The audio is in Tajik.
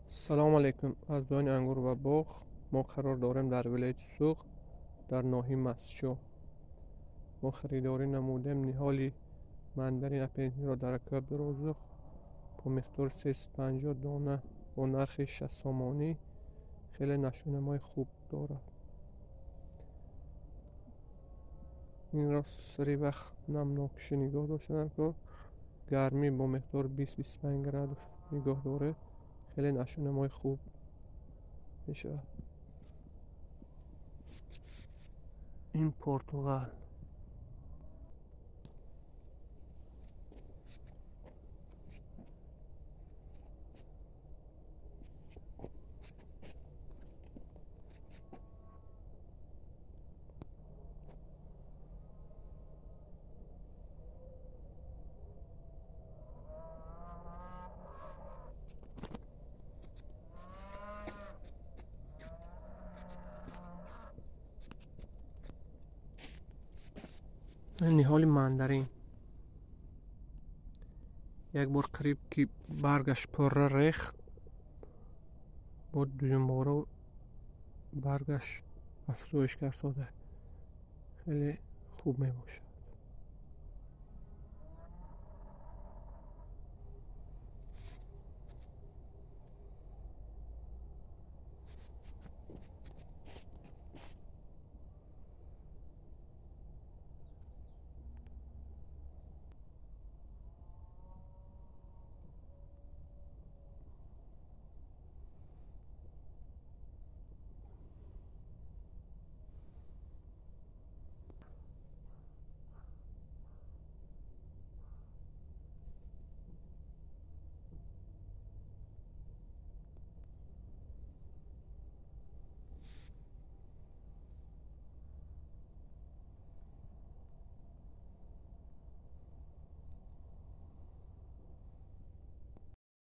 Салом алейкум, азизони ангур ва боғ. Мо қарор дорем дар вилояти Суғд, дар ноҳияи Мастчоҳ. Мо харидорӣ намудем ниҳоли мандарин апельсинро дар акои Абдурозиқ бо миқдори 350 дона бо нархи 6 сомонӣ. Хеле нашъунамои хуб дорад. Инро сари вақт намнокшӣ нигоҳ доштан кор. Гармӣ бо миқдори 20-25 градус нигоҳ доред. Хеле нашъунамои хуб мешавад. Ин портуғал. Ниҳоли мандарин як бор қариб ки баргаш пурра рехт, бо дуюмбора баргаш афзоиш кард сода. Хеле хуб мебошад.